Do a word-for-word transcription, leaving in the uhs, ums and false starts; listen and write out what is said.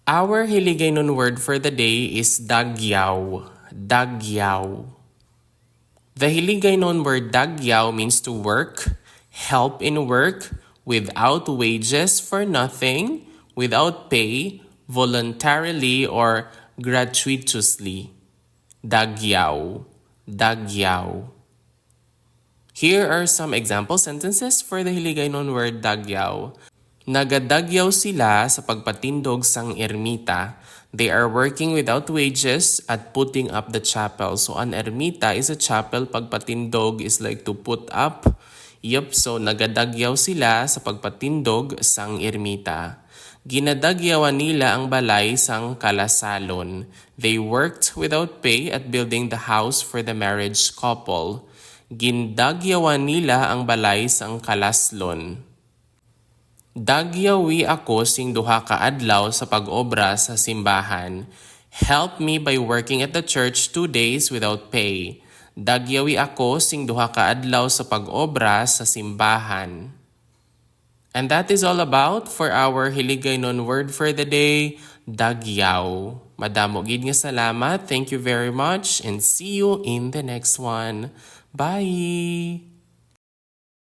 Our Hiligaynon word for the day is dagyaw. Dagyaw. The Hiligaynon word dagyaw means to work, help in work, without wages, for nothing, without pay, voluntarily, or gratuitously. Dagyaw. Dagyaw. Here are some example sentences for the Hiligaynon word dagyaw. Nagadagyaw sila sa pagpatindog sang ermita. They are working without wages at putting up the chapel. So, an ermita is a chapel. Pagpatindog is like to put up. Yup, so nagadagyaw sila sa pagpatindog sang ermita. Ginadagyawan nila ang balay sang kalasalon. They worked without pay at building the house for the marriage couple. Gindagyawan nila ang balay sang kalaslon. Dagyawi ako sing duha ka adlaw sa pag-obra sa simbahan. Help me by working at the church two days without pay. Dagyawi ako sing duha ka adlaw sa pag-obra sa simbahan. And that is all about for our Hiligaynon word for the day, dagyaw. Madamo gid nga salamat. Thank you very much and see you in the next one. Bye!